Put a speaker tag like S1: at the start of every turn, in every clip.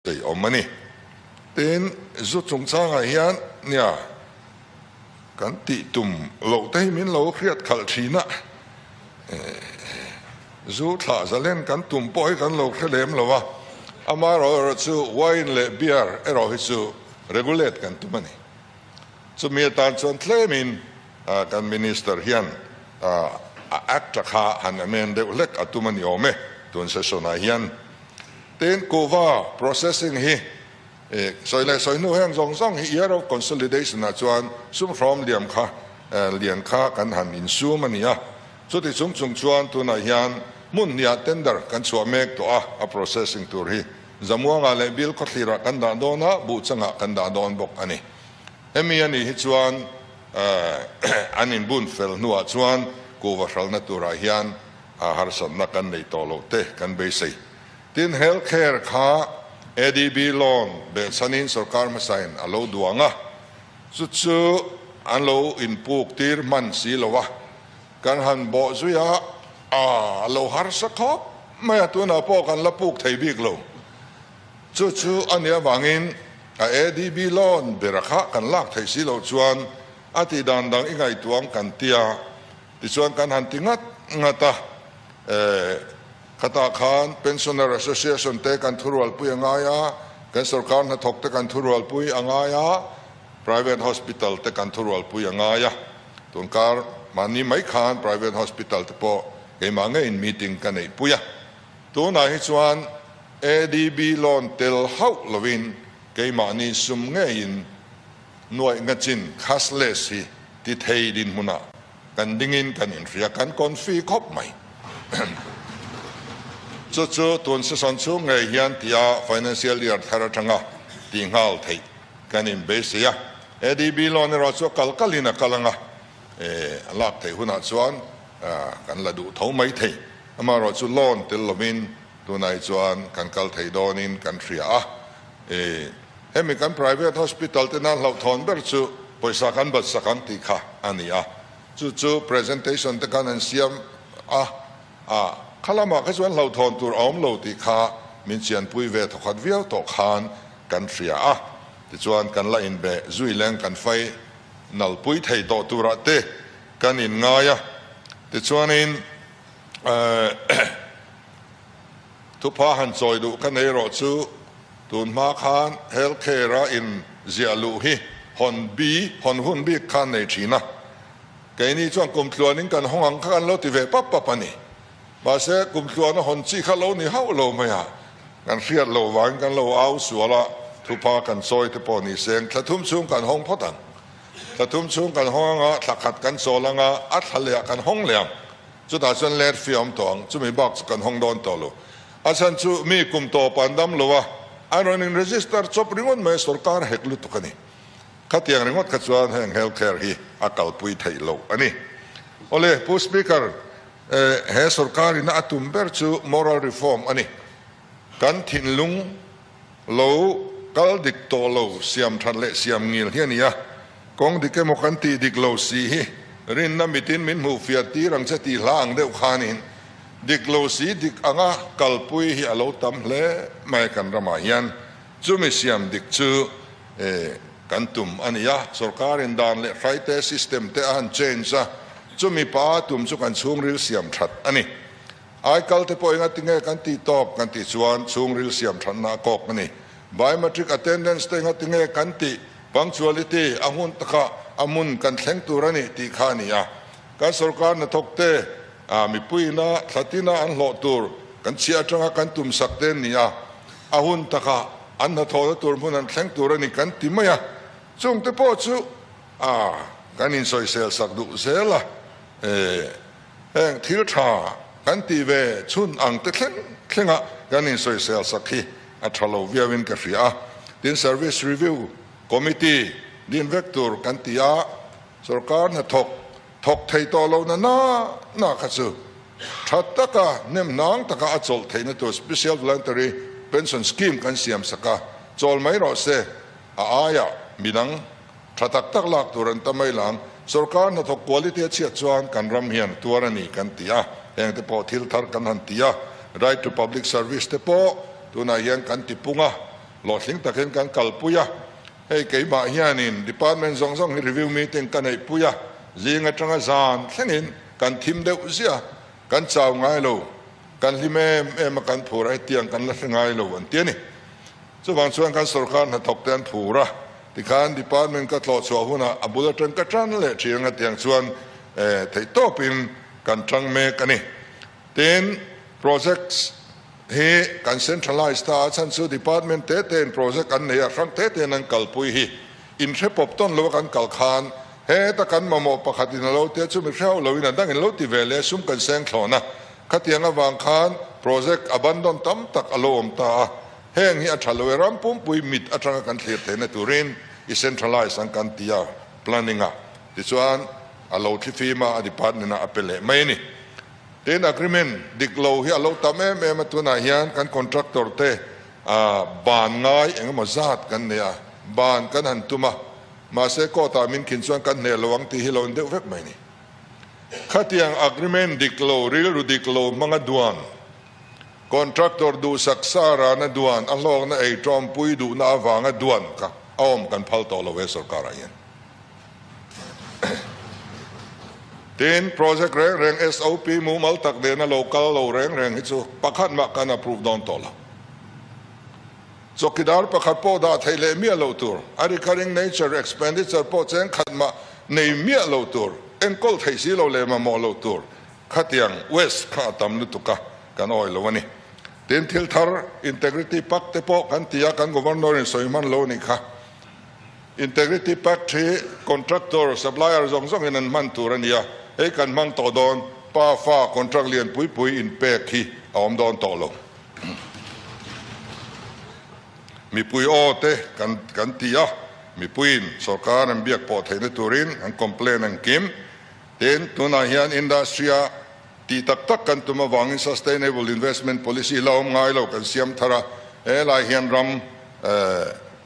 S1: Tei awm a ni. Tin, zu chungchangah hian nia kan tih tum loh te hi min lo hriat khalh thin a, zu thlah zalen kan tum pawh hi kan lo hre lem lo a, amaherawh chu wine leh beer erawh hi chu regulate kan tum a ni. Chumi atan chuan tlemin kan Minister hian a Act a kha han amend deuh hlek a tum a ni awm e tun session ah hian. Tin, kuhva processing hi sawi leh sawi hnu heng zawng zawng hi year of consolidation ah chuan sum hrawm liam kha lian kha kan han insum a ni a. Chuti chung chung chuan tunah hian hmun hniah tender kan chhuah mek tawh a, a processing tur hi Zamuangah leh Bill khawthlirah kan dah dawn a, Buhchangah kan dah dawn bawk a ni. Hemi a nih hi chuan an inbun fel hnuah chuan kuhva hralhna turah hian a harsatna kan nei tawh loh te kan beisei. Tin, health care kha ADB loan behchhanin sorkar hmasain a lo duang a, chu chu an lo inpuk tir hman si lo a, kan han bawh zui a, a lo harsa khawp mai a, tunah pawh kan la puk thei bik lo. Chu chu a nih avangin a ADB loan bera kha kan lak theih si loh chuan a tih dan dang i ngaihtuang kan tia. Tichuan kan han ti ngat ngat a, khatah khan Pensioner Association te kan thurualpui a ngai a, kan sorkar hnathawk te kan thurualpui a ngai a, Private Hospital te kan thurualpui a ngai a. Tunkar mahni mai khan Private Hospital te pawh keimah ngeiin meeting ka neihpui a. Tunah hi chuan ADB loan tel hauh lovin keimahni sum ngeiin Nuaih ngachin cashless hi ti thei dinhmunah kan dingin kan inhria, kan confi khawp mai. Chu chu tun season chhung ngei hian tia financial year thar atanga tih nghal theih kan inbeisei a. ADB loan erawh chu a kal kalin a kal anga, a lak theih hunah chuan kan la duh tho mai thei. Amaherawh chu loan tel lovin tunah hi chuan kan kal thei dawnin kan hria a. Hemi kan private hospital te nan hlauhthawn ber chu pawisa kan bat sak ang tih kha a ni a, chu chu presentation te khan an siam a, a kha lamah kha chuan hlauhthawn tur a awm lo tih kha min chianpui ve thawkhat viau tawh khan kan hria a, tichuan kan la inbe zui leng kan fai nalpui thei tawh turah te kan inngai a, tichuanin Thupha han chawi duh ka nei rawh chu tun hma khan health care a in ziah luh hi hawn bi hawn hun bik khan nei thin a, keini chuan kum tluanin kan hawng ang kha kan lo ti ve pap pap a ni. Mahse kum tluana hawn chi kha lo ni hauh lo mai a, kan hriat loh vangin kan lo au sual a, thupha kan chawi te pawh ni seng thla thum chhung kan hawng phawt ang. Thla thum chhung kan hawng anga thla khat kan chawl anga a thla leh ah kan hawng leh ang. Chutah chuan let fee a awm tawh ang, chumi bak chu kan hawng dawn tawh lo. A chhan chu mi kum tawp an dam lo a, an rawn in register chawp ringawt mai a, sorkar hek lutuk a ni. Khatiang ringawt kha chuan heng health care hi a kalpui theih loh a ni. Awle, Pu Speaker, he sorkar ina a tum ber chu moral reform a ni. Kan thinlung lo kal dik tawh lo siam that leh siam ngil hi a ni a, kawng dik emaw kan tih dik lo si hi rinna mitin min hmuh fiah tir ang che tih hla ang deuh khanin dik lo si dik anga kalpui hi a lo tam hle mai kan ramah hian chumi siam dik chu kan tum a ni a, sorkarin dan leh hraite system te a han change a, chumi pa tum chu kan chhungril siam that a ni. Aikal te pawh enga tinge kan tih tawp kan tih chuan chhungril siam thatna a kawk a ni. Biometric attendance te enga tinge kan tih punctuality a hun takah a hmun kan thleng tur a ni tih kha a ni a. Kan sorkar hnathawk te mipuiina thlatina an hlawh tur kan chhiah atanga kan tum sak te an ni a, a hun takah an hnathawhna tur hmun an thleng tur a ni kan ti mai a. Chung te pawh chu kan insawisel sak duh zel a. Heng thil tha kan tih ve chhun ang te thleng thlenga kan insawisel sak hi a tha lo viauin ka hria a. Tin, Service Review Committee din vek tur kan ti a, sorkar hnathawk thawk thei tawh lo na na na kha chu tha taka hnem hnang taka a chawlh theihna tur Special Voluntary Pension Scheme kan siam sak a, chawl mai rawh se, a aiah midang Tha tak tak lak tur an ta mai lang. Sorkar hnathawk quality a chhiat chuan kan ram hian tuar a ni kan ti a, heng te pawh thil thar kan han ti a, right to public service te pawh tunah hian kan ti pung a. Hlawhtling takin kan kalpui a, hei keimah hianin department zawng zawng hi review meeting ka neihpui a, zing atanga zan thlengin kan thim deuh ziah a, kan chau ngai lo, kan hlim em em a, kan phur a, hetiang kan la hre ngai lo an ti a ni. Chuvang chuan kan sorkar hnathawk te an phur a, tikhan department ka tlawh chhuah hunah a bul atang ka tan leh thin anga tiang chuan theihtawpin kan tang mek a ni. Tin, projects hi kan centralise ta a, chhan chu department te tein project an nei a, hrang te tein an kalpui hi inhre pawp tawn lo a kan kal khan heta kan mamawh pakhat in a lo tia chu mi hrehauh loin a dangin lo ti ve leh sum kan seng thlawn a, khatiang avang khan project abandon tam tak a lo awm ta a, heng hi a tha lo e, ram pumpui mit atanga kan thlir theihna turin i centralise ang kan ti a planning a, tichuan a lo thlifim a, a department ah a pe leh mai a ni. Tin, agreement dik lo hi a lo tam em em a, tunah hian kan contractor te ban ngai eng emaw zat kan nei a, ban kan han tum a, mahse court ah min khin chuan kan hneh lo ang tih hi lo in deuh vek mai a ni. Khatiang agreement dik lo, rilru dik lo hmanga duan, contractor duhsak sa rana duan, a hlawkna ei tawmpui duhna avanga duan kha a awm kan phal tawh lo he sorkarah hian. Tin, project reng reng SOP mumal tak nena lo kal lo reng reng hi chu pakhat mah kan approve dawn tawh lo. Chawkidar pakhat pawh dah theih leh miah loh tur, a recurring nature expenditure pawh cheng khat mah nei miah lo tur, enkawl theih si lo leh mamawh loh tur, khatiang waste kha a tam lutuk a, kan awih lo a ni. Tin, thil thar integrity pact te pawh kan ti a, kan Governor in sawi hman lo a nih kha. Integrity Pact hi contractor, supplier zawng zawngin an hman tur a ni a, hei kan hmang tawh dawn, pa fa contract lian pui pui inpek hi a awm dawn tawh lo. Mipui aw te kan kan ti a, mipuiin sorkar an biak pawh theihna turin an complain an kim. Tin, tunah hian industry-a tih tak tak kan tum avangin Sustainable Investment Policy la awm ngai lo kan siam thar a, helai hian ram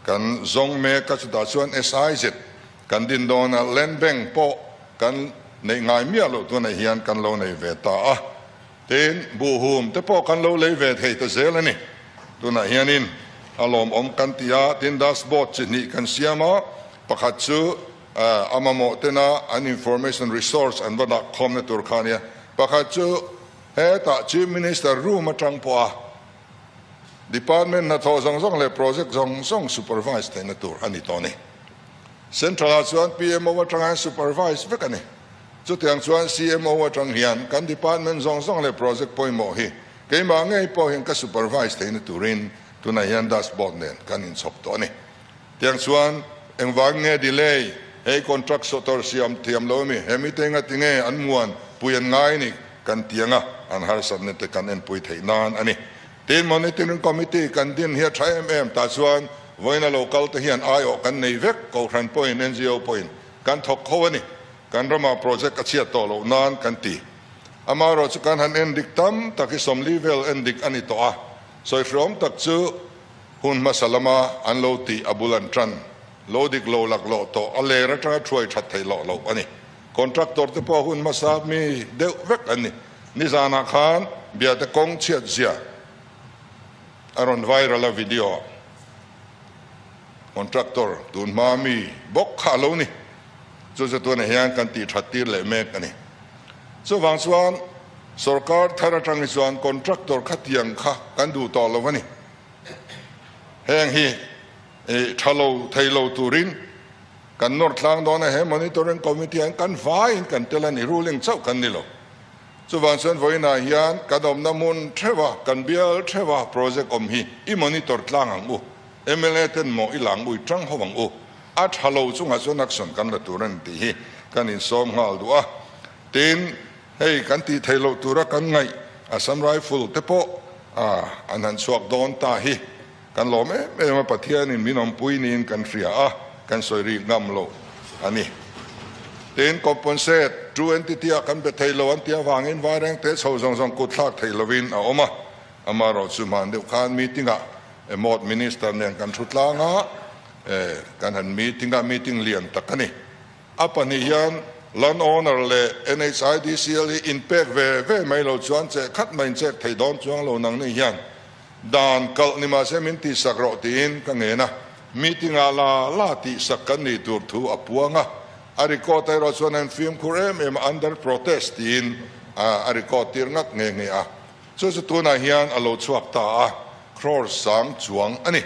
S1: Kan zawng mek a, chutah chuan SIZ kan din dawn a, Land Bank pawh kan neih ngai miah loh tunah hian kan lo nei ve ta a, tin buhhum te pawh kan lo lei ve thei ta zel a ni. Tunah hianin a lawmawm kan ti a, tin dashboard chi hnih kan siam a, pakhat chu a mamawh tena an information resource an va dah khawmna tur kha a nia, pakhat chu hetah Chief Minister room atang pawh a, Department hnathawh zawng zawng leh project zawng zawng supervise theihna tur a ni tawh a ni. Central ah chuan PMO atang hian supervise vek a ni. Chutiang chuan CMO atang hian kan department zawng zawng leh project pawimawh hi keimah ngei pawh hian ka supervise theihna turin tunah hian dashboard nen kan inchhawp tawh a ni. Tiang chuan engvang nge delay, hei contract sawtor siam thiam lo ami, he mite engati nge an muan pui an ngai ni kan ti anga an harsatna te kan enpui theih nan a ni. Tin, Monitoring Committee kan din hi a tha em em, tah chuan vawiina lo kal te hian aiawh kan nei vek, Kohhran pawhin NGO pawhin kan thawk kho a ni, kan ramah project a chhiat tawh loh nan kan ti. Amaherawh chu kan han endik tam tak hi 40 vel endik a ni tawh a, sawi hreawm tak chu Hun hmasa lama an lo tih a bul an tan lo dik lo laklawh tawh a ler atanga thuai that theih loh loh a ni. Contractor te pawh hun hmasa mi deuh vek an ni. Nizanah khan Biate kawng chhiat zia a rawn viral a video ah contractor tun hma mi bawk kha a lo ni. Chu chu tunah hian kan tih that tir leh mek a ni. Chuvang chuan sorkar thar atang hi chuan contractor khatiang kha kan duh tawh lo a ni. Heng hi tha lo thei lo turin kan nawr tlang dawn a, he monitoring committee ah hian kan vaiin kan tel a ni, ruling chauh kan ni lo. Chuvang chuan vawiinah hian kan awmna hmun theuha, kan bial theuha project awm hi i monitor tlang ang u, mla ten maw i lang ui tang ho ang u, a tha lo chungah chuan action kan la tur a ni tih hi kan insawm nghal duh a. Tin, hei kan tih theih loh tura kan ngaih Assam Rifle te pawh an han chhuak dawn ta hi kan lawm em em a, Pathianin min awmpui niin kan hria a, kan sawi rik ngam lo a ni. Tin, compensate to entity ah kan be thei lo an tih avangin vairengte chho zawng zawng kut thlak theih lovin a awm a, amaherawh chu hman deuh khan meeting ah MOD Minister nen kan thu tlang a, kan han meeting a, meeting lian tak a ni. A pahnih hian Land Owner leh NHIDCL hi inpek ve ve mai lo chuan cheh khat mai inchek thei dawn chuang lo nang ni hian. Dan kalh ni mahse min tihsak rawh tiin ka ngen a, meeting ah la la tihsak kan nih tur thu a puang a, a record erawh chuan an fimkhur em em a, under protest tiin a record tir ngat nghe nghe a. Chu chu tunah hian a lo chhuak ta a, crore sang chuang a ni.